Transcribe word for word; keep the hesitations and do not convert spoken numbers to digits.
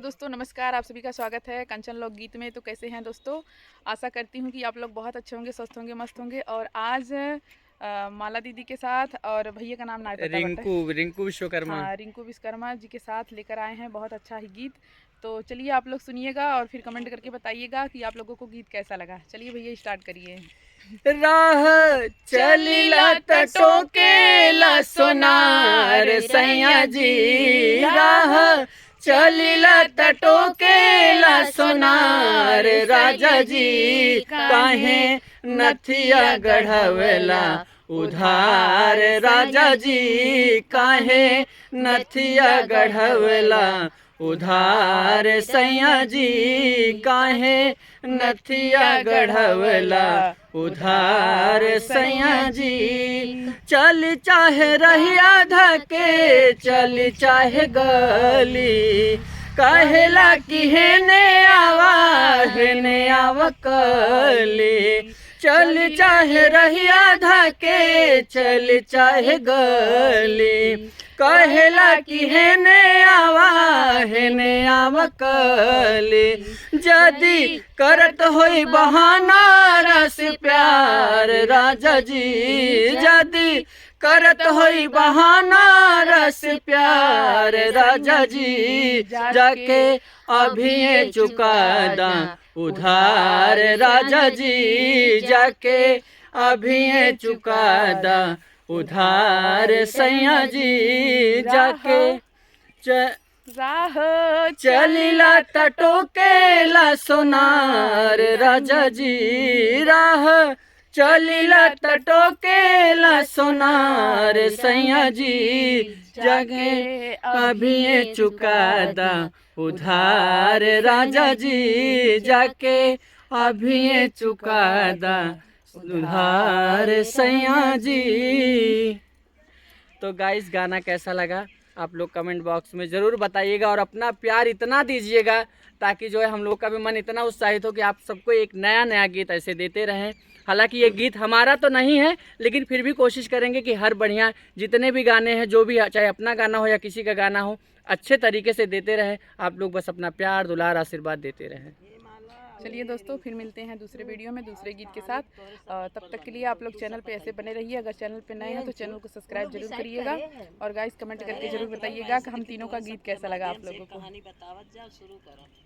दोस्तों नमस्कार, आप सभी का स्वागत है कंचन लोकगीत में। तो कैसे हैं दोस्तों? आशा करती हूँ कि आप लोग बहुत अच्छे होंगे, स्वस्थ होंगे, मस्त होंगे। और आज अ, माला दीदी के साथ, और भैया का नाम ना पता बता। रिंकू, रिंकू विश्वकर्मा। हाँ, रिंकू विश्वकर्मा जी के साथ लेकर आए हैं बहुत अच्छा ही गीत। तो चलिए आप लोग सुनिएगा और फिर कमेंट करके बताइएगा कि आप लोगों को गीत कैसा लगा। चलिए भैया, स्टार्ट करिए। राह चलिला त टोकेला सोनार सैया जी, राह चलिला त टोकेला सोनार राजा जी, काहे नथिया गढ़वला उधार राजा जी, काहे नथिया गढ़वला उधार सैया जी, काहे नथिया गढ़वला उधार सैया जी। चल चाहे रहिया धके, चल चाहे गली, कहेला कि हेने आवा, हेने आवा कली। चल चाहे रहिया धके, चल चाहे गली, कहेला कि हेने आवा, हेने आवा कली। जदी करत होई बहाना रस प्यार राजा जी, जदी करत होई बहाना रस प्यार राजा जी, जाके अभिये चुका दा उधार राजा जी, जाके अभिये चुका दा उधार सैया जी, जाके च- राह चलिला त टोकेला सोनार राजा जी, राह चलिला त टोकेला सोनार सैया जी, जाके अभिये चुका दा उधार राजा जी, जाके अभिये चुका दा उधार सैया जी। तो गाइस, गाना कैसा लगा आप लोग कमेंट बॉक्स में ज़रूर बताइएगा और अपना प्यार इतना दीजिएगा ताकि जो है हम लोग का भी मन इतना उत्साहित हो कि आप सबको एक नया नया गीत ऐसे देते रहें। हालांकि ये गीत हमारा तो नहीं है, लेकिन फिर भी कोशिश करेंगे कि हर बढ़िया जितने भी गाने हैं, जो भी, चाहे अपना गाना हो या किसी का गाना हो, अच्छे तरीके से देते रहें। आप लोग बस अपना प्यार, दुलार, आशीर्वाद देते रहें। चलिए दोस्तों, फिर मिलते हैं दूसरे वीडियो में दूसरे गीत के साथ। और तब तक के लिए आप लोग चैनल पे ऐसे बने रहिए। अगर चैनल पे नए हैं तो चैनल को सब्सक्राइब जरूर करिएगा। और गाइस, कमेंट करके जरूर बताइएगा कि हम तीनों का गीत कैसा लगा आप लोगों को। कहानी बतावत जाओ, शुरू करो।